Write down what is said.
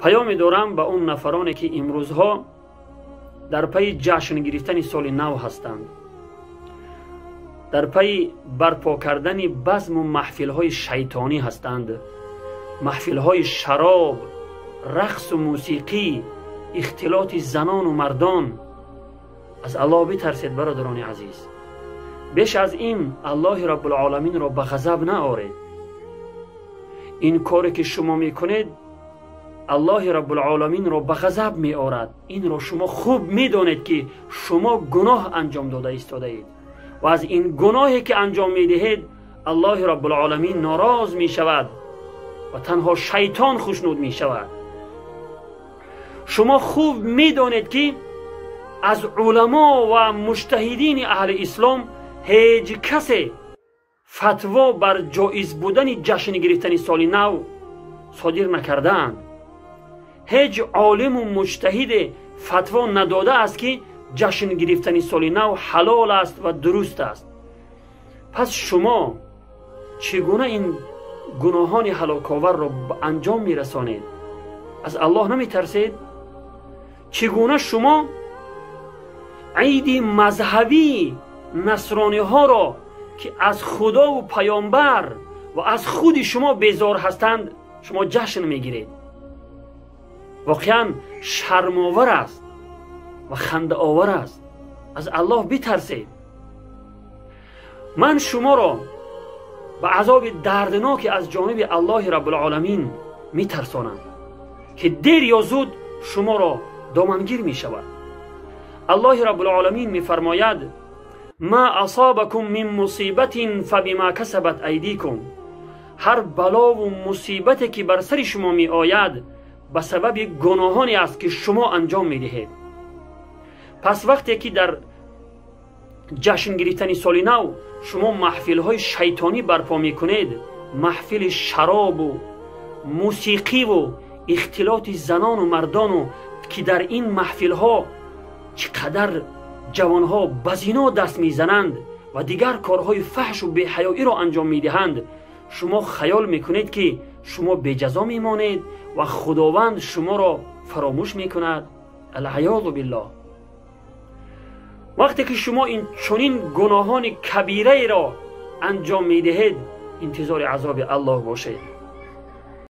Паёме дорам ба он нафароне, ки имрӯзҳо дар пайи ҷашн гирифтани соли нав ҳастанд, дар пайи барпо кардани базму маҳфилҳои шайтонӣ ҳастанд, маҳфилҳои шароб, рақсу мусиқӣ, ихтилоти занону мардон. Аз Аллоҳ битарсед, бародарони азиз. Беш аз ин Аллоҳи Раббулоламинро ба ғазаб наоред. Ин коре, ки шумо мекунед, Аллоҳи Раббулоламинро ба ғазаб меорад. Инро шумо хуб медонед, ки шумо гуноҳ анҷом дода истодаед ва аз ин гуноҳе, ки анҷом медиҳед, Аллоҳи Раббулоламин нороз мешавад ва танҳо шайтон хушнуд мешавад. Шумо хуб медонед, ки аз уламо ва муҷтаҳидини аҳли ислом ҳеҷ касе фатво бар ҷоиз будани ҷашн гирифтани соли нав содир накардаанд. Ҳеҷ олиму муҷтаҳиде фатво надодааст, ки ҷашн гирифтани соли нав ҳалол аст ва дуруст аст. Пас шумо чӣ гуна ин гуноҳони ҳалоковарро ба анҷом мерасонед? Аз Аллоҳ наметарсед? Чӣ гуна шумо иди мазҳабии насрониҳоро, ки аз худову паёмбар ва аз худи шумо безор ҳастанд, шумо ҷашн мегиред? Воқеан шармовар аст ва хандаовар аст. Аз Аллоҳ битарсед. Ман шуморо ба азоби дардноке аз ҷониби Аллоҳи Раббулоламин метарсонам, ки дер ё зуд шуморо домангир мешавад. Аллоҳи Раббулоламин мефармояд: «Ма асобакум мин мусибатин фабима касабат айдикум». Ҳар балову мусибате, ки бар сари шумо меояд, ба сабаби гуноҳоне аст, ки шумо анҷом медиҳед. Пас вақте ки дар ҷашн гирифтани соли нав шумо маҳфилҳои шайтонӣ барпо мекунед, маҳфили шаробу мусиқиву ихтилоти занону мардону, ки дар ин маҳфилҳо чӣ қадар ҷавонҳо ба зино даст мезананд ва дигар корҳои фаҳшу беҳаёиро анҷом медиҳанд, шумо хаёл мекунед, ки шумо беҷазо мемонед ва Худованд шуморо фаромӯш мекунад? Алъаёзу биллоҳ. Вақте ки шумо ин чунин гуноҳони кабираеро анҷом медиҳед, интизори азоби Аллоҳ бошед.